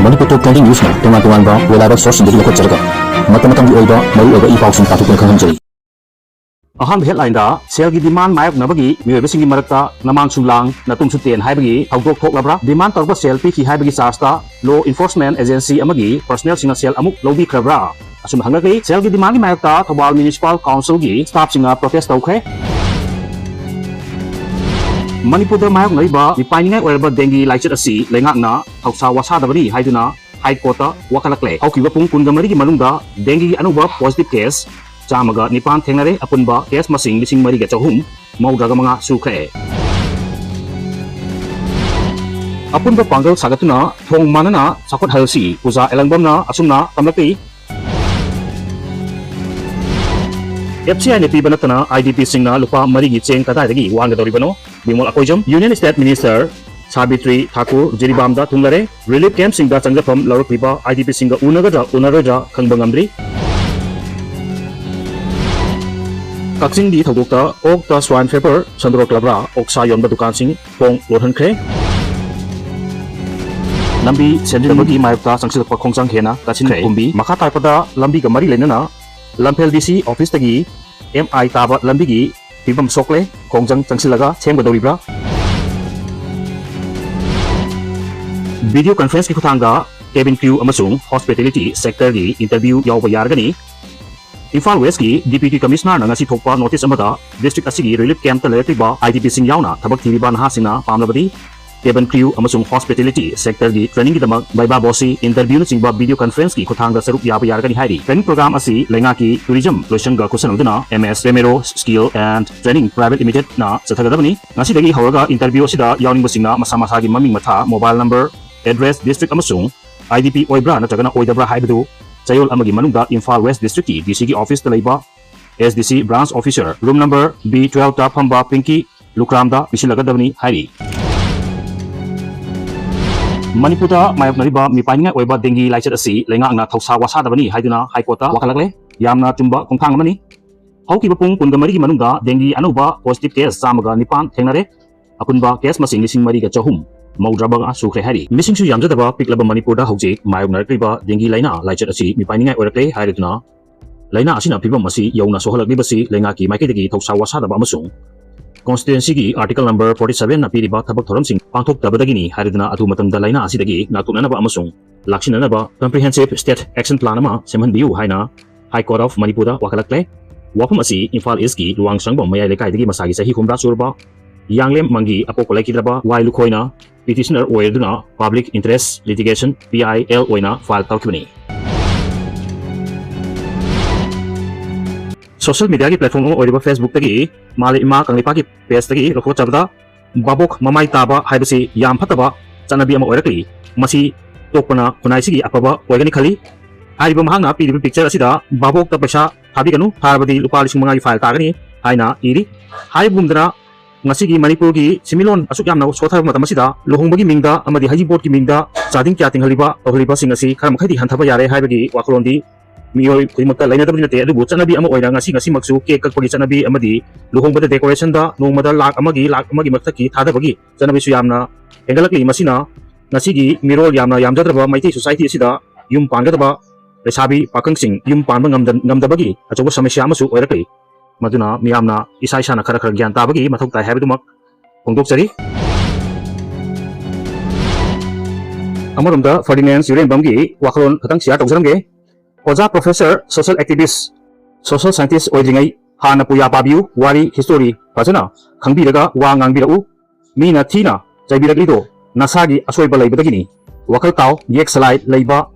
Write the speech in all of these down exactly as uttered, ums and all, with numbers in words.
ꯃꯅꯤꯄꯨꯔ ꯇꯣꯞ twenty ꯅ꯭ꯌꯨꯁꯅ ꯇꯣꯉꯥꯟ ꯇꯣꯉꯥꯟꯕ reliable sourceꯁꯤꯡꯗꯒꯤ ꯂꯧꯈꯠꯆꯔꯒ ꯃꯇꯝ ꯃꯇꯝꯒꯤ ꯑꯣꯏꯕ ꯃꯔꯨꯑꯣꯏꯕ ꯏ ꯄꯥꯎꯁꯤꯡ ꯇꯥꯊꯣꯛꯇꯨꯅ ꯈꯪꯍꯟꯖꯔꯤ꯫ ꯑꯍꯥꯟꯕ headlineꯗ ꯁꯦꯜꯒꯤ demand ꯃꯥꯌꯣꯛꯅꯕꯒꯤ ꯃꯤꯑꯣꯏꯕꯁꯤꯡꯒꯤ ꯃꯔꯛꯇ ꯅꯃꯥꯡ ꯁꯨꯝꯂꯥꯡ ꯅꯇꯨꯡ ꯁꯨꯇꯦꯟ ꯍꯥꯏꯕꯒꯤ ꯊꯧꯗꯣꯛ ꯊꯣꯛꯂꯕ꯭ꯔꯥ? Demand ꯇꯧꯔꯛꯄ ꯁꯦꯜ ꯄꯤꯈꯤ ꯍꯥꯏꯕꯒꯤ chargeꯇ law enforcement agency ꯑꯃꯒꯤ personnelꯁꯤꯡꯅ ꯁꯦꯜ ꯑꯃꯨꯛ ꯂꯧꯕꯤꯈ꯭ꯔꯕ꯭ꯔꯥ? ꯑꯁꯨꯝꯅ ꯍꯪꯂꯛꯂꯤ꯫ ꯁꯦꯜꯒꯤ demandꯒꯤ ꯃꯥꯌꯣꯛꯇ ꯊꯧꯕꯥꯜ Municipal Councilꯒꯤ staffꯁꯤꯡꯅ protest ꯇꯧꯈ꯭ꯔꯦ꯫ ꯃꯅꯤꯄꯨꯔꯗ ꯃꯥꯌꯣꯛꯅꯔꯤꯕ ꯃꯤꯄꯥꯏꯅꯤꯡꯉꯥꯏ ꯑꯣꯏꯔꯕ dengue ꯂꯥꯏꯆꯠ ꯑꯁꯤ ꯂꯩꯉꯥꯛꯅ ꯊꯧꯁꯥ ꯋꯥꯁꯥꯗꯕꯅꯤ ꯍꯥꯏꯗꯨꯅ High Courtꯇ ꯋꯥꯀꯠꯂꯛꯂꯦ꯫ ꯍꯧꯈꯤꯕ ꯄꯨꯡ ꯀꯨꯟꯒ ꯃꯔꯤꯒꯤ ꯃꯅꯨꯡꯗ dengueꯒꯤ ꯑꯅꯧꯕ positive case ꯆꯥꯝꯃꯒ ꯅꯤꯄꯥꯟ ꯊꯦꯡꯅꯔꯦ꯫ ꯑꯄꯨꯟꯕ case ꯃꯁꯤꯡ ꯂꯤꯁꯤꯡ ꯃꯔꯤꯒ ꯆꯍꯨꯝ ꯃꯧꯗ꯭ꯔꯥꯒ ꯃꯉꯥ ꯁꯨꯈ꯭ꯔꯦ꯫ ꯑꯄꯨꯟꯕ ꯄꯥꯡꯒꯜ ꯁꯥꯒꯠꯇꯨꯅ ꯊꯣꯡ ꯃꯥꯟꯅꯅ ꯆꯥꯎꯈꯠꯍꯜꯁꯤ, ꯄꯨꯖꯥ ꯑꯦꯂꯪꯕꯝꯅ ꯑꯁꯨꯝꯅ ꯇꯝꯂꯛꯂꯤ꯫ FCIꯅ ꯄꯤꯕ ꯅꯠꯇꯅ IDPꯁꯤꯡꯅ ꯂꯨꯄꯥ ꯃꯔꯤꯒꯤ ꯆꯦꯡ ꯀꯗꯥꯏꯗꯒꯤ ꯋꯥꯟꯒꯗꯧꯔꯤꯕꯅꯣ? Bimol Akoijam. Union State Minister Savitri Thakur ꯖꯤꯔꯤꯕꯥꯝꯗ ꯊꯨꯡꯂꯔꯦ꯫ Relief campꯁꯤꯡꯗ ꯆꯪꯖꯐꯝ ꯂꯧꯔꯛꯂꯤꯕ IDPꯁꯤꯡꯒ ꯎꯅꯒꯗ꯭ꯔꯥ ꯎꯅꯔꯣꯏꯗ꯭ꯔꯥ ꯈꯪꯕ ꯉꯝꯗ꯭ꯔꯤ꯫ ꯀꯛꯆꯤꯡꯒꯤ ꯊꯧꯗꯣꯛꯇ ꯑꯣꯛꯇ swine fever ꯁꯟꯗꯣꯔꯛꯂꯕ꯭ꯔꯥ? ꯑꯣꯛꯁꯥ ꯌꯣꯟꯕ ꯗꯨꯀꯥꯟꯁꯤꯡ ꯊꯣꯡ ꯂꯣꯟꯍꯟꯈ꯭ꯔꯦ꯫ ꯂꯝꯕꯤ ꯁꯦꯝꯖꯤꯟꯕꯒꯤ ꯃꯥꯌꯣꯛꯇ ꯆꯪꯁꯤꯜꯂꯛꯄ ꯈꯣꯡꯖꯪ ꯍꯦꯟꯅ ꯀꯥꯁꯤꯟꯈ꯭ꯔꯦ꯫ ꯀꯨꯝꯕꯤ ꯃꯈꯥ ꯇꯥꯔꯛꯄꯗ ꯂꯝꯕꯤꯒ ꯃꯔꯤ ꯂꯩꯅꯅ ꯂꯝꯐꯦꯜ DC officeꯇꯒꯤ MI ꯇꯥꯕ ꯂꯝꯕꯤꯒꯤ ꯐꯤꯕꯝ ꯁꯣꯛꯂꯦ꯫ ꯈꯣꯡꯖꯪ ꯆꯪꯁꯤꯜꯂꯒ ꯁꯦꯝꯒꯗꯧꯔꯤꯕ꯭ꯔꯥ? Video conferenceꯀꯤ ꯈꯨꯠꯊꯥꯡꯗ cabin crew ꯑꯃꯁꯨꯡ hospitality sectorꯒꯤ interview ꯌꯥꯎꯕ ꯌꯥꯔꯒꯅꯤ꯫ ꯏꯝꯐꯥꯜ Westꯀꯤ Deputy Commissionerꯅ ꯉꯁꯤ ꯊꯣꯛꯄ notice ꯑꯃꯗ district ꯑꯁꯤꯒꯤ relief campꯇ ꯂꯩꯔꯛꯂꯤꯕ IDPꯁꯤꯡ ꯌꯥꯎꯅ ꯊꯕꯛ ꯊꯤꯔꯤꯕ ꯅꯍꯥꯁꯤꯡꯅ ꯄꯥꯝꯂꯕꯗꯤ cabin crew ꯑꯃꯁꯨꯡ hospitality sectorꯒꯤ trainingꯒꯤꯗꯃꯛ viva voce, interviewꯅꯆꯤꯡꯕ video conferenceꯀꯤ ꯈꯨꯠꯊꯥꯡꯗ ꯁꯔꯨꯛ ꯌꯥꯕ ꯌꯥꯔꯒꯅꯤ ꯍꯥꯏꯔꯤ꯫ Training program ꯑꯁꯤ ꯂꯩꯉꯥꯛꯀꯤ tourism ꯂꯣꯏꯁꯪꯒ ꯈꯨꯠꯁꯝꯅꯗꯨꯅ MS Remero Skill and Training Private Limitedꯅ ꯆꯠꯊꯒꯗꯕꯅꯤ꯫ ꯉꯁꯤꯗꯒꯤ ꯍꯧꯔꯒ interview ꯑꯁꯤꯗ ꯌꯥꯎꯅꯤꯡꯕꯁꯤꯡꯅ ꯃꯁꯥ ꯃꯁꯥꯒꯤ ꯃꯃꯤꯡ ꯃꯊꯥ, mobile number, address, district ꯑꯃꯁꯨꯡ IDP ꯑꯣꯏꯕ꯭ꯔꯥ ꯅꯠꯇ꯭ꯔꯒꯅ ꯑꯣꯏꯗꯕ꯭ꯔꯥ ꯍꯥꯏꯕꯗꯨ ꯆꯌꯣꯜ ꯑꯃꯒꯤ ꯃꯅꯨꯡꯗ ꯏꯝꯐꯥꯜ West districtꯀꯤ DCꯒꯤ officeꯇ ꯂꯩꯕ SDC branch officer room number B twelveꯇ ꯐꯝꯕ ꯄꯤꯡꯀꯤ ꯂꯨꯀ꯭ꯔꯥꯝꯗ ꯄꯤꯁꯤꯜꯂꯒꯗꯕꯅꯤ ꯍꯥꯏꯔꯤ꯫ ꯃꯅꯤꯄꯨꯔꯗ ꯃꯥꯌꯣꯛꯅꯔꯤꯕ ꯃꯤꯄꯥꯏꯅꯤꯡꯉꯥꯏ ꯑꯣꯏꯕ dengue ꯂꯥꯏꯆꯠ ꯑꯁꯤ ꯂꯩꯉꯥꯛꯅ ꯊꯧꯁꯥ ꯋꯥꯁꯥꯗꯕꯅꯤ ꯍꯥꯏꯗꯨꯅ High Courtꯇ ꯋꯥꯀꯠꯂꯛꯂꯦ꯫ ꯌꯥꯝꯅ ꯆꯨꯝꯕ ꯈꯣꯡꯊꯥꯡ ꯑꯃꯅꯤ꯫ ꯍꯧꯈꯤꯕ ꯄꯨꯡ ꯀꯨꯟꯒ ꯃꯔꯤꯒꯤ ꯃꯅꯨꯡꯗ dengue ꯑꯅꯧꯕ positive case ꯆꯥꯝꯃꯒ ꯅꯤꯄꯥꯟ ꯊꯦꯡꯅꯔꯦ꯫ ꯑꯄꯨꯟꯕ case ꯃꯁꯤꯡ ꯂꯤꯁꯤꯡ ꯃꯔꯤꯒ ꯆꯍꯨꯝ ꯃꯧꯗ꯭ꯔꯥ ꯃꯉꯥ ꯁꯨꯈ꯭ꯔꯦ ꯍꯥꯏꯔꯤ꯫ ꯃꯤꯁꯤꯡꯁꯨ ꯌꯥꯝꯖꯗꯕ ꯄꯤꯛꯂꯕ ꯃꯅꯤꯄꯨꯔꯗ ꯍꯧꯖꯤꯛ ꯃꯥꯌꯣꯛꯅꯔꯛꯂꯤꯕ ꯗꯦꯡꯒꯤ ꯂꯥꯏꯅꯥ ꯂꯥꯏꯆꯠ ꯑꯁꯤ ꯃꯤꯄꯥꯏꯅꯤꯡꯉꯥꯏ ꯑꯣꯏꯔꯛꯂꯦ ꯍꯥꯏꯔꯗꯨꯅ, ꯂꯥꯏꯅꯥ ꯑꯁꯤꯅ ꯐꯤꯕꯝ ꯑꯁꯤ ꯌꯧꯅ ꯁꯣꯛꯍꯜꯂꯛꯂꯤꯕꯁꯤ ꯂꯩꯉꯥꯛꯀꯤ ꯃꯥꯏꯀꯩꯗꯒꯤ ꯊꯧꯁꯥ ꯋꯥꯁꯥꯗꯕ ꯑꯃꯁꯨꯡ constituencyꯒꯤ Article number forty sevenꯅ ꯄꯤꯔꯤꯕ ꯊꯕꯛ ꯊꯧꯔꯝꯁꯤꯡ ꯄꯥꯡꯊꯣꯛꯇꯕꯗꯒꯤꯅꯤ ꯍꯥꯏꯔꯗꯨꯅ, ꯑꯊꯨꯕ ꯃꯇꯝꯗ ꯂꯥꯏꯅꯥ ꯑꯁꯤꯗꯒꯤ ꯉꯥꯛꯊꯣꯛꯅꯅꯕ ꯑꯃꯁꯨꯡ ꯂꯥꯛꯁꯤꯟꯅꯅꯕ Comprehensive State Action Plan ꯑꯃ ꯁꯦꯝꯍꯟꯕꯤꯌꯨ ꯍꯥꯏꯅ High Court of ꯃꯅꯤꯄꯨꯔꯗ ꯋꯥꯀꯠꯂꯛꯂꯦ꯫ ꯋꯥꯐꯝ ꯑꯁꯤ ꯏꯝꯐꯥꯜ ꯏꯁꯀꯤ ꯂꯨꯋꯥꯡꯁꯪꯕꯝ ꯃꯌꯥꯏ ꯂꯩꯀꯥꯏꯗꯒꯤ ꯃꯁꯥꯒꯤ ꯆꯍꯤ ꯍꯨꯝꯗ꯭ꯔꯥ ꯁꯨꯔꯕ ꯌꯥꯡꯂꯦꯝ ꯃꯪꯒꯤ ꯑꯄꯣꯛꯄ ꯂꯩꯈꯤꯗ꯭ꯔꯕ ꯋꯥꯏ ꯂꯨꯈꯣꯏꯅ petitioner ꯑꯣꯏꯗꯨꯅ Public Interest Litigation, P I L, ꯑꯣꯏꯅ file ꯇꯧꯈꯤꯕꯅꯤ꯫ Social mediaꯒꯤ platform ꯑꯃ ꯑꯣꯏꯔꯤꯕ Facebookꯇꯒꯤ ꯃꯥꯂꯦ ꯏꯃꯥ ꯀꯪꯂꯩꯄꯥꯛꯀꯤ pageꯇꯒꯤ ꯂꯧꯊꯣꯛꯆꯕꯗ, ꯚꯥꯕꯣꯛ ꯃꯃꯥꯏ ꯇꯥꯕ ꯍꯥꯏꯕꯁꯤ ꯌꯥꯝ ꯐꯠꯇꯕ ꯆꯠꯅꯕꯤ ꯑꯃ ꯑꯣꯏꯔꯛꯂꯤ꯫ ꯃꯁꯤ ꯇꯣꯛꯄꯅ ꯈꯨꯟꯅꯥꯏꯁꯤꯒꯤ ꯑꯐꯕ ꯑꯣꯏꯒꯅꯤ ꯈꯜꯂꯤ꯫ ꯍꯥꯏꯔꯤꯕ ꯃꯍꯥꯛꯅ ꯄꯤꯔꯤꯕ picture ꯑꯁꯤꯗ ꯚꯥꯕꯣꯛꯇ ꯄꯩꯁꯥ ꯊꯥꯕꯤꯒꯅꯨ, ꯊꯥꯔꯕꯗꯤ ꯂꯨꯄꯥ ꯂꯤꯁꯤꯡ ꯃꯉꯥꯒꯤ fine ꯇꯥꯒꯅꯤ ꯍꯥꯏꯅ ꯏꯔꯤ꯫ ꯍꯥꯏꯕꯒꯨꯝꯗꯅ, ꯉꯁꯤꯒꯤ ꯃꯅꯤꯄꯨꯔꯒꯤ ꯁꯦꯟꯃꯤꯠꯂꯣꯟ ꯑꯁꯨꯛ ꯌꯥꯝꯅ ꯁꯣꯊꯔꯕ ꯃꯇꯝ ꯑꯁꯤꯗ ꯂꯨꯍꯣꯡꯕꯒꯤ ꯃꯤꯡꯗ ꯑꯃꯗꯤ ꯍꯩꯖꯤꯡꯄꯣꯠꯀꯤ ꯃꯤꯡꯗ ꯆꯥꯗꯤꯡ ꯀꯌꯥ ꯇꯤꯡꯍꯜꯂꯤꯕ ꯇꯧꯍꯜꯂꯤꯕꯁꯤꯡ ꯑꯁꯤ ꯈꯔ ꯃꯈꯩꯗꯤ ꯍꯟꯊꯕ ꯌꯥꯔꯦ ꯍꯥꯏꯕꯒꯤ ꯋꯥꯈꯜꯂꯣꯟꯗꯤ ꯃꯤꯑꯣꯏ ꯈꯨꯗꯤꯡꯃꯛꯇ ꯂꯩꯅꯗꯕꯗꯤ ꯅꯠꯇꯦ꯫ ꯑꯗꯨꯕꯨ ꯆꯠꯅꯕꯤ ꯑꯃ ꯑꯣꯏꯅ ꯉꯁꯤ ꯉꯁꯤꯃꯛꯁꯨ cake ꯀꯛꯄꯒꯤ ꯆꯠꯅꯕꯤ ꯑꯃꯗꯤ ꯂꯨꯍꯣꯡꯕꯗ decorationꯗ ꯅꯣꯡꯃꯗ ꯂꯥꯈ ꯑꯃꯒꯤ, ꯂꯥꯈ ꯑꯃꯒꯤ ꯃꯊꯛꯀꯤ ꯊꯥꯗꯕꯒꯤ ꯆꯠꯅꯕꯤꯁꯨ ꯌꯥꯝꯅ ꯍꯦꯟꯒꯠꯂꯛꯂꯤ꯫ ꯃꯁꯤꯅ ꯉꯁꯤꯒꯤ ꯃꯤꯔꯣꯜ ꯌꯥꯝꯅ ꯌꯥꯝꯖꯗ꯭ꯔꯕ ꯃꯩꯇꯩ society ꯑꯁꯤꯗ ꯌꯨꯝ ꯄꯥꯟꯒꯗꯕ ꯂꯩꯁꯥꯕꯤ ꯄꯥꯈꯪꯁꯤꯡ ꯌꯨꯝ ꯄꯥꯟꯕ ꯉꯝꯗ-, ꯉꯝꯗꯕꯒꯤ ꯑꯆꯧꯕ ꯁꯃꯁ꯭ꯌꯥ ꯑꯃꯁꯨ ꯑꯣꯏꯔꯛꯂꯤ꯫ ꯃꯗꯨꯅ ꯃꯤꯌꯥꯝꯅ ꯏꯁꯥ ꯏꯁꯥꯅ ꯈꯔ ꯈꯔ ꯒ꯭ꯌꯥꯟ ꯇꯥꯕꯒꯤ ꯃꯊꯧ ꯇꯥꯏ ꯍꯥꯏꯕꯗꯨꯃꯛ ꯐꯣꯡꯗꯣꯛꯆꯔꯤ꯫ ꯑꯃꯔꯣꯝꯗ ꯐꯔꯗꯤꯅꯦꯟ ꯌꯨꯔꯦꯝꯕꯝꯒꯤ ꯋꯥꯈꯜꯂꯣꯟ ꯈꯇꯪ share ꯇꯧꯖꯔꯝꯒꯦ꯫ ꯑꯣꯖꯥ, professor, social activist, social scientist ꯑꯣꯏꯗ꯭ꯔꯤꯉꯩ ꯍꯥꯟꯅ ꯄꯨꯌꯥ ꯄꯥꯕꯤꯌꯨ, ꯋꯥꯔꯤ, history ꯐꯖꯅ ꯈꯪꯕꯤꯔꯒ ꯋꯥ ꯉꯥꯡꯕꯤꯔꯛꯎ꯫ ꯃꯤꯅ ꯊꯤꯅ ꯆꯩꯕꯤꯔꯛꯂꯤꯗꯣ ꯅꯁꯥꯒꯤ ꯑꯁꯣꯏꯕ ꯂꯩꯕꯗꯒꯤꯅꯤ꯫ ꯋꯥꯈꯜ ꯇꯥꯎ, ꯌꯦꯛ ꯁꯂꯥꯏ ꯂꯩꯕ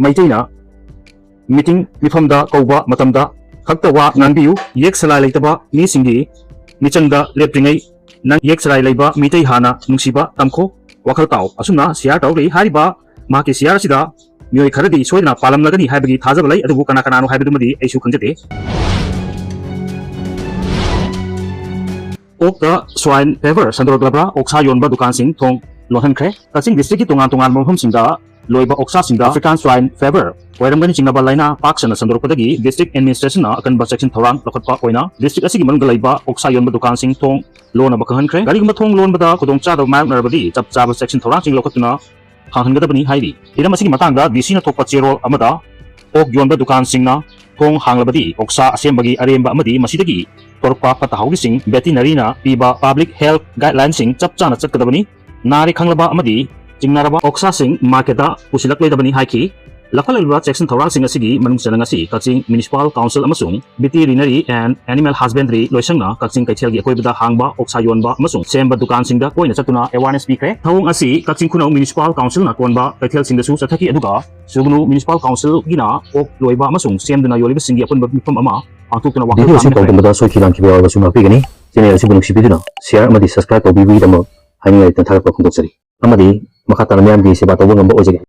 ꯃꯩꯇꯩꯅ meeting ꯃꯤꯐꯝꯗ ꯀꯧꯕ ꯃꯇꯝꯗ ꯈꯛꯇ ꯋꯥ ꯉꯥꯡꯕꯤꯌꯨ꯫ ꯌꯦꯛ ꯁꯂꯥꯏ ꯂꯩꯇꯕ ꯃꯤꯁꯤꯡꯒꯤ ꯃꯤꯆꯪꯗ ꯂꯦꯞꯇ꯭ꯔꯤꯉꯩ ꯅꯪ ꯌꯦꯛ ꯁꯂꯥꯏ ꯂꯩꯕ ꯃꯤꯇꯩ ꯍꯥꯟꯅ ꯅꯨꯡꯁꯤꯕ ꯇꯝꯈꯣ꯫ ꯋꯥꯈꯜ ꯇꯥꯎ꯫ ꯑꯁꯨꯝꯅ share ꯇꯧꯔꯛꯂꯤ꯫ ꯍꯥꯏꯔꯤꯕ ꯃꯍꯥꯛꯀꯤ share ꯑꯁꯤꯗ ꯃꯤꯑꯣꯏ ꯈꯔꯗꯤ ꯁꯣꯏꯗꯅ ꯄꯥꯜꯂꯝꯂꯒꯅꯤ ꯍꯥꯏꯕꯒꯤ ꯊꯥꯖꯕ ꯂꯩ, ꯑꯗꯨꯕꯨ ꯀꯅꯥ ꯀꯅꯥꯅꯣ ꯍꯥꯏꯕꯗꯨꯃꯗꯤ ꯑꯩꯁꯨ ꯈꯪꯖꯗꯦ꯫ ꯑꯣꯛꯇ swine fever ꯁꯟꯗꯣꯔꯛꯂꯕ꯭ꯔꯥ? ꯑꯣꯛꯁꯥ ꯌꯣꯟꯕ ꯗꯨꯀꯥꯟꯁꯤꯡ ꯊꯣꯡ ꯂꯣꯟꯍꯟꯈ꯭ꯔꯦ꯫ ꯀꯛꯆꯤꯡ districtꯀꯤ ꯇꯣꯉꯥꯟ ꯇꯣꯉꯥꯟꯕ ꯃꯐꯝꯁꯤꯡꯗ ꯂꯣꯏꯕ ꯑꯣꯛꯁꯥꯁꯤꯡꯗ African Swine Fever ꯑꯣꯏꯔꯝꯒꯅꯤ ꯆꯤꯡꯅꯕ ꯂꯥꯏꯅꯥ ꯄꯥꯛ ꯁꯟꯅ ꯁꯟꯗꯣꯔꯛꯄꯗꯒꯤ district administration ꯅ ꯑꯀꯟꯕ ꯆꯦꯛꯁꯤꯟ ꯊꯧꯔꯥꯡ ꯂꯧꯈꯠꯄ ꯑꯣꯏꯅ district ꯑꯁꯤꯒꯤ ꯃꯅꯨꯡꯗ ꯂꯩꯕ ꯑꯣꯛꯁꯥ ꯌꯣꯟꯕ ꯗꯨꯀꯥꯟꯁꯤꯡ ꯊꯣꯡ ꯂꯣꯟꯅꯕ ꯈꯪꯍꯟꯈ꯭ꯔꯦ꯫ ꯀꯔꯤꯒꯨꯝꯕ ꯊꯣꯡ ꯂꯣꯟꯕꯗ ꯈꯨꯗꯣꯡꯆꯥꯗꯕ ꯃꯥꯌꯣꯛꯅꯔꯕꯗꯤ ꯆꯞ ꯆꯥꯕ ꯆꯦꯛꯁꯤꯟ ꯊꯧꯔꯥꯡꯁꯤꯡ ꯂꯧꯈꯠꯇꯨꯅ ꯍꯥꯡꯍꯟꯒꯗꯕꯅꯤ ꯍꯥꯏꯔꯤ꯫ ꯍꯤꯔꯝ ꯑꯁꯤꯒꯤ ꯃꯇꯥꯡꯗ D C ꯅ ꯊꯣꯛꯄ ꯆꯦꯔꯣꯜ ꯑꯃꯗ ꯑꯣꯛ ꯌꯣꯟꯕ ꯗꯨꯀꯥꯟꯁꯤꯡꯅ ꯊꯣꯡ ꯍꯥꯡꯂꯕꯗꯤ ꯑꯣꯛꯁꯥ ꯑꯁꯦꯝꯕꯒꯤ ꯑꯔꯦꯝꯕ ꯑꯃꯗꯤ ꯃꯁꯤꯗꯒꯤ ꯊꯣꯔꯛꯄ ꯐꯠꯇ ꯍꯥꯎꯗꯤꯁꯤꯡ veterinary ꯅ ꯄꯤꯕ public health guideline ꯁꯤꯡ ꯆꯞ ꯆꯥꯅ ꯆꯠꯀꯗꯕꯅꯤ꯫ ꯅꯥꯔꯦ ꯈꯪꯂꯕ ꯑꯃꯗꯤ ꯆꯤꯡꯅꯔꯕ ꯑꯣꯛꯁꯥꯁꯤꯡ market ꯇ ꯄꯨꯁꯤꯜꯂꯛꯂꯣꯏꯗꯕꯅꯤ ꯍꯥꯏꯈꯤ꯫ ꯂꯧꯈꯠꯂꯛꯂꯤꯕ ꯆꯦꯛꯁꯤꯟ ꯊꯧꯔꯥꯡꯁꯤꯡ ꯑꯁꯤꯒꯤ ꯃꯅꯨꯡ ꯆꯟꯅ ꯉꯁꯤ ꯀꯛꯆꯤꯡ Municipal Council ꯑꯃꯁꯨꯡ Veterinary and Animal Husbandry ꯂꯣꯏꯁꯪꯅ ꯀꯛꯆꯤꯡ ꯀꯩꯊꯦꯜꯒꯤ ꯑꯀꯣꯏꯕꯗ ꯍꯥꯡꯕ ꯑꯣꯛꯁꯥ ꯌꯣꯟꯕ ꯑꯃꯁꯨꯡ ꯁꯦꯝꯕ ꯗꯨꯀꯥꯟꯁꯤꯡꯗ ꯀꯣꯏꯅ ꯆꯠꯇꯨꯅ awareness ꯄꯤꯈ꯭ꯔꯦ꯫ ꯊꯧꯑꯣꯡ ꯑꯁꯤ ꯀꯛꯆꯤꯡ ꯈꯨꯅꯧ Municipal Council ꯅ ꯀꯣꯟꯕ ꯀꯩꯊꯦꯜꯁꯤꯡꯗꯁꯨ ꯆꯠꯊꯈꯤ, ꯑꯗꯨꯒ ꯁꯨꯒꯅꯨ Municipal Council ꯒꯤꯅ ꯑꯣꯛ ꯂꯣꯏꯕ ꯑꯃꯁꯨꯡ ꯁꯦꯝꯗꯨꯅ ꯌꯣꯜꯂꯤꯕꯁꯤꯡꯒꯤ ꯑꯄꯨꯟꯕ ꯃꯤꯐꯝ ꯑꯃ ꯄꯥꯡꯊꯣꯛꯇꯨꯅ ꯋꯥꯈꯜ ꯚꯤꯗꯤꯑꯣ ꯑꯁꯤ ꯇꯥꯃꯤꯟꯅꯈ꯭ꯔꯦ꯫ ꯇꯧꯕꯗ ꯁꯣꯏꯈꯤ ꯂꯥꯟꯈꯤꯕ ꯌꯥꯎꯔꯕꯁꯨ ꯉꯥꯛꯄꯤꯒꯅꯤ꯫ ꯆꯦꯅꯦꯜ ꯑꯁꯤꯕꯨ ꯅꯨꯡꯁꯤꯕꯤꯗꯨꯅ share ꯑꯃꯗꯤ subscribe ꯇꯧꯕꯤꯕꯒꯤꯗꯃꯛ ꯍꯥꯏꯅꯤꯡꯉꯥꯏ ꯂꯩꯇꯅ ꯊꯥꯒꯠꯄ ꯐꯣꯡꯗꯣꯛꯆꯔꯤ꯫ ꯑꯃꯗꯤ ꯃꯈꯥ ꯇꯥꯅ ꯃꯤꯌꯥꯝꯒꯤ ꯁꯦꯕꯥ ꯇꯧꯕ ꯉꯝꯕ ꯑꯣꯏꯖꯒꯦ꯫